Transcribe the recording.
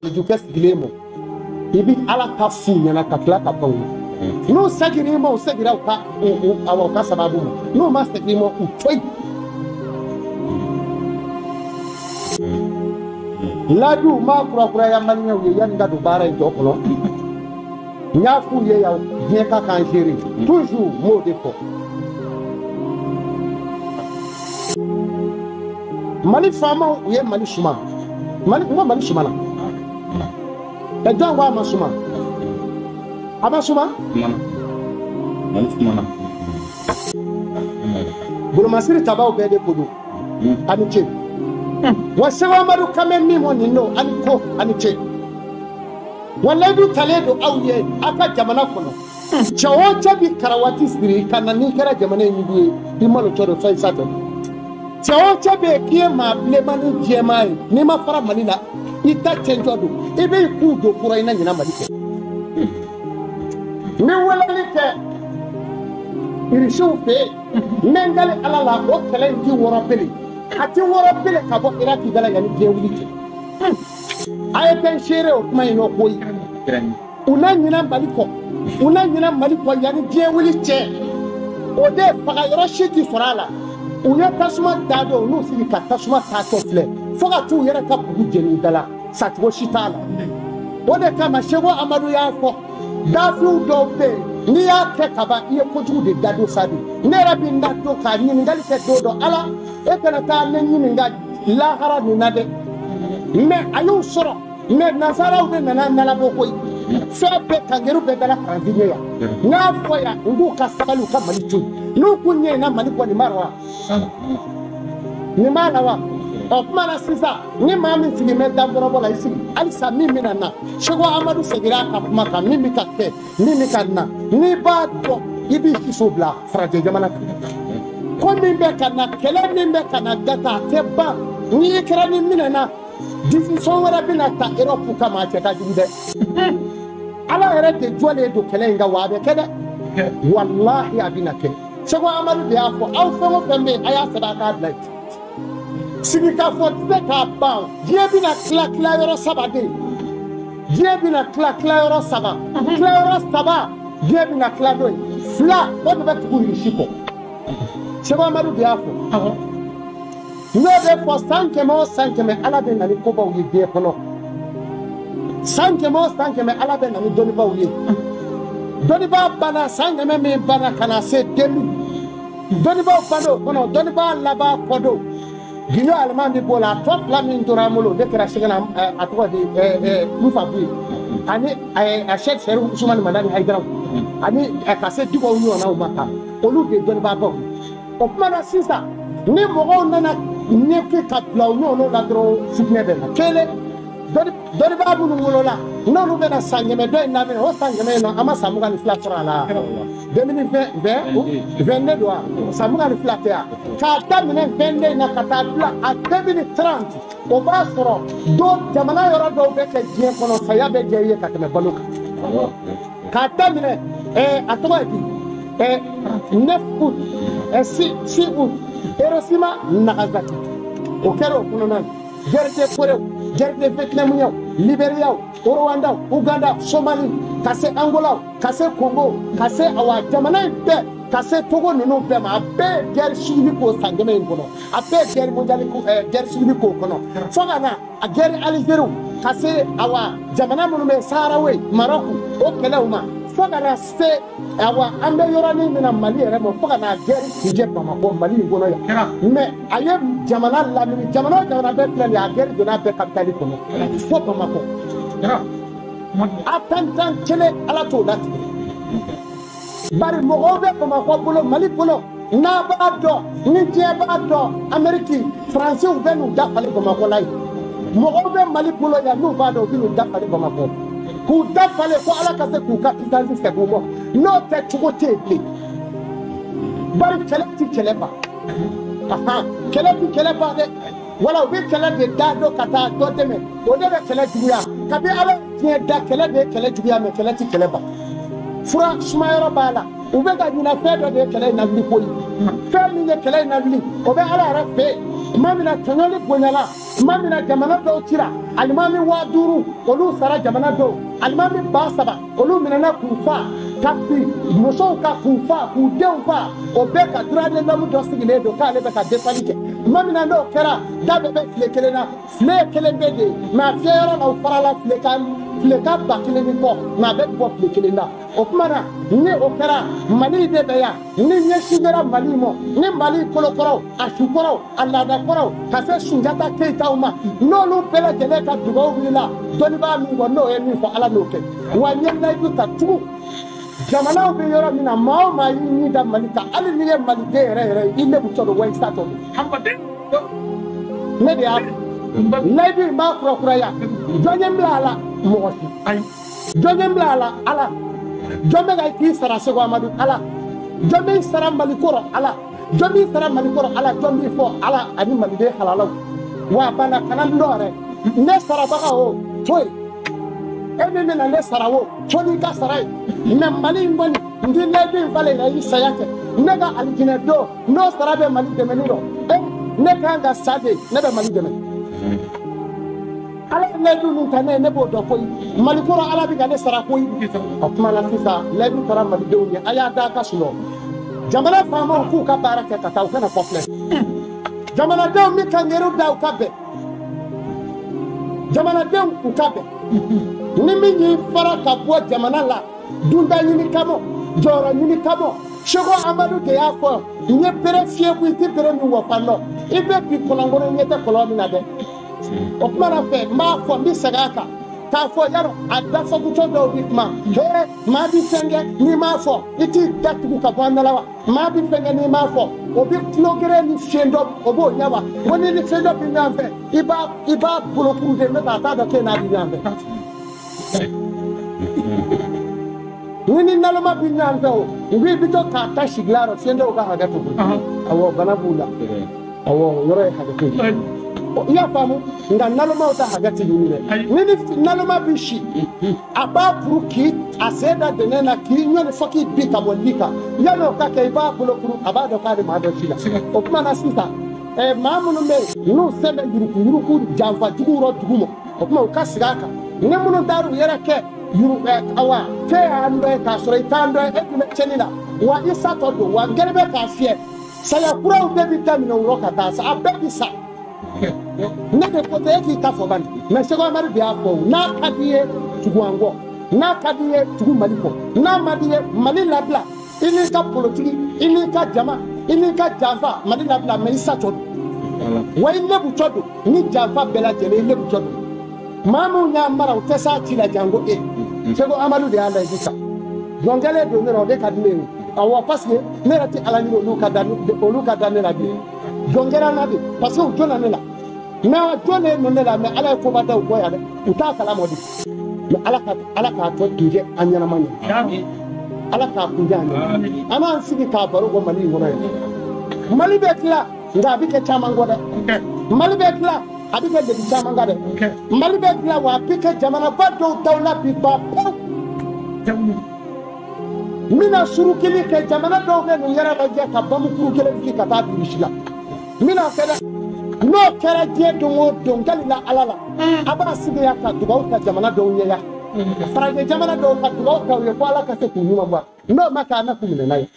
Walijukɛ sigilen ma i bɛ Ala ta f'u ɲɛna ka tila ka ban u n'u seginna i ma u seginna u ka awɔ u ka sababu ma n'u ma segin i ma u to yen. Lajiw m'a kurakuraya maliyɛnw ye yanni n ka don baara in tɔ kɔnɔ n y'a f'u ye yan diɲɛ ka k'an gérer toujours n b'o de fɔ. Mali faamaw u ye Mali suma Mali n ko Mali sumana ɛ jɔn ko a ma suma a ma suma Mali sumana bolomasiri tabaw bɛɛ de ko don a ni ce wa Seko Amadu kan bɛ min mɔ nin don a ni ko a ni ce wa layidu talen don aw ye aw ka jamana kɔnɔ cɛ o cɛ bi karawati siri ka na n'i kɛra jamana in ɲugu ye i malo cɛ don fɛn sa tɛ cɛ o cɛ bɛ yen k'i ye maa bilenman ni jɛman ye n'i ma fara Mali la i ta cɛncɔ don i bɛ i k'u don kura i na ɲina Mali kɔ n bɛ weleli kɛ irisiw fɛ yen n bɛ n dali Ala la o kɛlɛ in ti wɔrɔ bele a ti wɔrɔ bele ka bɔ Iraki da la yanni diɲɛ wuli cɛ a ye fɛn seere o kuma in nɔ koyi u na ɲina Mali kɔ u na ɲina Mali kɔ yanni diɲɛ wuli cɛ o de faga yɔrɔ si ti sɔrɔ a la u ye tasuma da dɔn u n'u sigi ka tasuma taatɔ filɛ fo ka t'u yɛrɛ ka bugu jeni da la sacogo si t'a la o de kama Seko Amadu y'a fɔ dafiw dɔw bɛ yen n'i y'a kɛ kaban i ye kojugu de da don sa de ne yɛrɛ bɛ n da don k'a ɲininkali kɛ don dɔ Ala e kana taa ne ɲininka lahara nin na dɛ mɛ a y'u sɔrɔ mɛ nansaraw de nana nalabɔ koyi fɛn bɛɛ kangeru bɛɛ dala Faransi ɲɛ yan n y'a fɔ yan n k'u ka sabali u ka Mali to yen n'u k'u ɲɛ Mali kɔ nin b'a la wa nin b'a la wa ɔ kuma na sisan ni maa min sigi bɛ dankɔrɔbɔ la i sigi halisa min bɛna na Seko Amadu seginna a ka kuma kan min bɛ ka kɛ min bɛ ka na n'i b'a dɔn i b'i siso bila farajɛ jamana kan ko min bɛ ka na kɛlɛ min bɛ ka na gata a tɛ ban n'i kɛra ni minɛna décision wɛrɛ bɛna ta Europe kama a cɛ ka jugu dɛ Ala yɛrɛ de jɔlen don kɛlɛ in kan wa a bɛ kɛ dɛ walahi a bɛna kɛ Seko Amadu de y'a fɔ aw fɛn o fɛn bɛ yen a y'a sɛbɛn a k'a bila yen sigikafɔ tɛ se k'a ban diɲɛ bɛna tila tilayɔrɔ saba de diɲɛ bɛna tila tilayɔrɔ saba tilayɔrɔ saba diɲɛ bɛna tila n'o ye fila o de bɛ tugu Irisi kɔ Seko Amadu de y'a fɔ n'o bɛ fɔ san 100 o san 100 Ala bɛ na ni kobaw ye diɲɛ kɔnɔ san 100 o san 100 Ala bɛ na ni dɔnnibaaw ye dɔnnibaa banna san 100 min banna ka na se 2000 dɔnnibaaw banna o kɔnɔ dɔnnibaa laban kɔ don Guinée Allemagne bɛ bɔ la a tɔ fila min tora an bolo o de kɛra Sɛgɛna a tɔgɔ di Musa Buye ani a Sɛki Sɛrifu Usumani Madani Hayidara ani ka se Dikow ɲɔgɔnnaw ma tan olu de ye dɔnnibaabaw ye o kuma na sisan ni mɔgɔw nana ɲɛkɛ ka bila u ɲɔgɔnnaw la dɔrɔn fitinɛ bɛ na kelen dɔnnibaa minnu wolola n'olu bɛna san 100 dɔ in lamɛn o san 100 in na an ma san 22 sɔrɔ a la 2022 don wa san 22 tɛ yan k'a daminɛ 22 in na ka taa bila a 2030 o b'a sɔrɔ don jamana yɔrɔ dɔw bɛ kɛ diɲɛ kɔnɔ saya bɛ diya i ye ka tɛmɛ balo kan k'a daminɛ a tɔgɔ ye di 9 août 6 août Hiroshima Nagasaki o kɛra o kɔnɔna na guerre de Corée guerre de Vietnam Libéria Rwanda Ouganda Somalie ka se Angola ka se Congo ka se awa jamana in bɛɛ ka se Togo ninnu bɛɛ ma a bɛɛ ye guerre civile k'o san 100 in kɔnɔ a bɛɛ ye guerre mondiale ko guerre civile k'o kɔnɔ fo ka na a guerre Algérie ka se awa jamana minnu bɛ Saharawi Maroc o kɛlɛw ma fo ka na se awa an bɛ yɔrɔnin min na Mali yɛrɛ ma fo ka na guerre kuncɛ Bamakɔ Mali in kɔnɔ yan mais a ye jamana lamini jamana o jamana bɛɛ filɛ nin ye a guerre donna a bɛɛ capitale kɔnɔ fo Bamakɔ a tan kelen Ala t'o latigɛ bari mɔgɔw bɛ Bamakɔ bolo Mali bolo n'a b'a dɔn ni diɲɛ b'a dɔn Amérique Faransiw bɛ n'u da falen Bamakɔ la yen mɔgɔw bɛ Mali bolo yan n'u b'a dɔn u bɛ n'u da falen Bamakɔ k'u da falen ko Ala ka se k'u ka puissance segin u ma n'o tɛ cogo tɛ yen bilen bari kɛlɛ ti kɛlɛ ban kɛlɛ ti kɛlɛ ban dɛ wala u bɛ kɛlɛ de da dɔ ka taa dɔ dɛmɛ o de bɛ kɛlɛ juguya kabi Ala diɲɛ da kɛlɛ de ye kɛlɛ juguya mɛ kɛlɛ ti kɛlɛ ban fura sumayɔrɔ b'a la u bɛ ka ɲinɛ fɛn dɔ de ye kɛlɛ in lawuli koyi fɛn min ye kɛlɛ in lawuli o bɛ Ala yɛrɛ fɛ yen Tuma min na tɔɲɔli bonyana, tuma min na jamana dɔw cira, alimami 5000 olu sara jamana dɔw, alimami 3000 olu minɛna k'u fa, ka bin musow ka k'u fa, k'u denw fa, o bɛɛ ka droit de l'homme dɔ sigilen don k'ale bɛ ka desali kɛ. Tuma min na n'o kɛra, da bɛɛ bɛ tile kelen na, file kelen bɛ de ye, mɛ a fiyɛyɔrɔ la u farala tile kan 1000 ni kɔ, mɛ a bɛ bɔ tile kelen na. O tuma na ni o kɛra Mali de bɛ yan, ni ɲɛsin kɛra Mali ma, ni Mali kolokɔrɔw, a sukɔrɔw, a laadakɔrɔw, ka se Sunjata Keyitaw ma, n'olu bɛɛ lajɛlen ka dugawu wulila, dɔnnibaa min kɔ n'o ye min fɔ Ala n'o kɛ. Wa n ye layidu ta tugun, jamanaw bɛ yɔrɔ min na, maa o maa y'i ɲi da Mali kan, hali n'i ye maliden yɛrɛ yɛrɛ ye, i lebutɔ don wa i satɔ don. Ne de y'a fɔ. Layidu in b'a kurakuraya. Jɔn ye n bila a la? Mɔgɔ si. Jɔn ye n bila a la? Ala. Jɔn bɛ ka k'i sara Seko Amadu? Ala. Jɔn b'i sara Mali kɔrɔ? Ala. Jɔn b'i sara Mali kɔrɔ? Ala. Jɔn b'i fɔ? Ala ani maliden halalaw. Wa a banna, kana n dɔn yɛrɛ. Ne sarabaga o to yen. E min bɛna ne sara o, to n'i ka sara ye. Mɛ Mali in kɔni, n t'i layidu in falen na i saya kɛ. Ne ka alijinɛ don, n'o sara bɛ Mali dɛmɛni rɔ. E, ne kan ka sa de, ne bɛ Mali dɛmɛ. Ala ye layidu min ta ne ye, ne b'o dɔn koyi. Mali kɔrɔ Ala bɛ ka ne sara koyi. O tuma na sisan, layidu taara malidenw ye, a y'a da a ka sunɔgɔ. Jamana faamaw k'u ka baara kɛ ka taa, u kana kɔfilɛ. Jamanadenw min ka ŋɛriw da, u ka bɛn. Jamanadenw u ka bɛn. Ni min y'i fara ka bɔ jamana la, dunda ɲini kama, jɔyɔrɔ ɲini kama, Seko Amadu de y'a fɔ, n ye bere fiyɛ ko i tɛ bere min wɔ fan dɔn, i bɛ bi kɔlɔnkɔnɔ ɲɛ tɛ kɔlɔn min na dɛ. O tuma na fɛ, n b'a fɔ, n bɛ segin a kan k'a fɔ yarɔ a dafakutɔ dɔw bɛ kuma, hee maa bɛ fɛn kɛ n'i m'a fɔ i t'i datugu ka bɔ an da la wa, maa bɛ fɛn kɛ n'i m'a fɔ o bɛ tulogere ni fiɲɛ dɔ o b'o ɲɛ wa, ko ni fɛn dɔ bɛ ɲɔgɔn fɛ i b'a bolokuru de, n'o tɛ a t'a dɔn k'e n'a bɛ ɲɔgɔn fɛ. Ni naloma bɛ ɲɔgɔn fɛ o, n ko i bɛ to k'a ta sigila rɔ, fiɲɛ dɔw ka hakɛ to koyi. Awɔ, bana b'u la. Awɔ, o yɔrɔ ye hakɛ to ye. I y'a faamu, nka nalomaw ta hakɛ tɛ ɲini dɛ. Ni naloma bɛ si, a b'a kuru k'i a sen da dɛnɛn na k'i ɲɔni fo k'i bin ka bɔ li kan. Yanni o ka kɛ, i b'a bolo kuru, a b'a dɔn k'ale maa dɔ ci la. O tuma na sisan, maa minnu bɛ yen n'u sen bɛ yuruku yuruku janfa juguw rɔ dugu ma, o tuma u ka sigi a kan. Ni minnu taar'u yɛrɛ kɛ yuru awa fɛn y'an dɔ ye k'a sɔrɔ i t'an dɔ ye, e tun bɛ tiɲɛni la, wa i satɔ don, wa n kɛlen bɛ k'a fiyɛ. Saya kuraw de bɛ daminɛ o rɔ ka taa sa, a bɛɛ bɛ sa. Ne de ko tɛ e k'i ta fɔ bani, mɛ Seko Amadu de y'a fɔ o, n'a ka di ye tugu an kɔ, n'a ka di ye tugu Mali kɔ, n'a ma di ye Mali labila, i n'i ka politiki, i n'i ka jama, i n'i ka janfa, Mali labila, mɛ i satɔ don, wa i lebutɔ don, ni janfa bɛɛ lajɛlen i lebutɔ don. Maa minnu y'a mara u tɛ s'a ci la janko e. Seko Amadu de y'a layidu ta. Jɔn kɛlen don ne la, o de ka di ne ye. Awɔ, parce que ne yɛrɛ tɛ Ala ɲini olu ka da ne la bi. Jɔn kɛra n na bi, parce que u jɔnna ne la. Mais jɔn de nɔ ne la, mais Ala ye koba da u kɔ yan dɛ. U t'a kalama de. Mais Ala k'a tɔ kunjɛ an ɲɛnama ɲɛ. Ala k'a kunjɛ an ɲɛna. An b'an sigi k'a baro bɔ Mali in kɔnɔ yan. Mali bɛ tila, nka a bɛ kɛ caman kɔ dɛ. Mali bɛ tila, a bɛ kɛ degun caman kan dɛ. Mali bɛ tila, wa a bɛ kɛ jamanaba dɔw taw la bi ba pewu. N bɛna surukili kɛ, jamana dɔw bɛ n'u yɛrɛ lajɛ ka bamukuru kelen fili ka taa birisi la. N bɛna kɛ dɛ. N'o kɛra diɲɛ don o don, kalila Ala la, a b'a sigi yan ka dugawu ta jamana dɔw ɲɛ yan. Farajɛ jamana dɔw ka dugawu ta u ye ko Ala ka se k'u ɲuman bɔ. N'o ma kɛ, an na k'u minɛ n'a ye.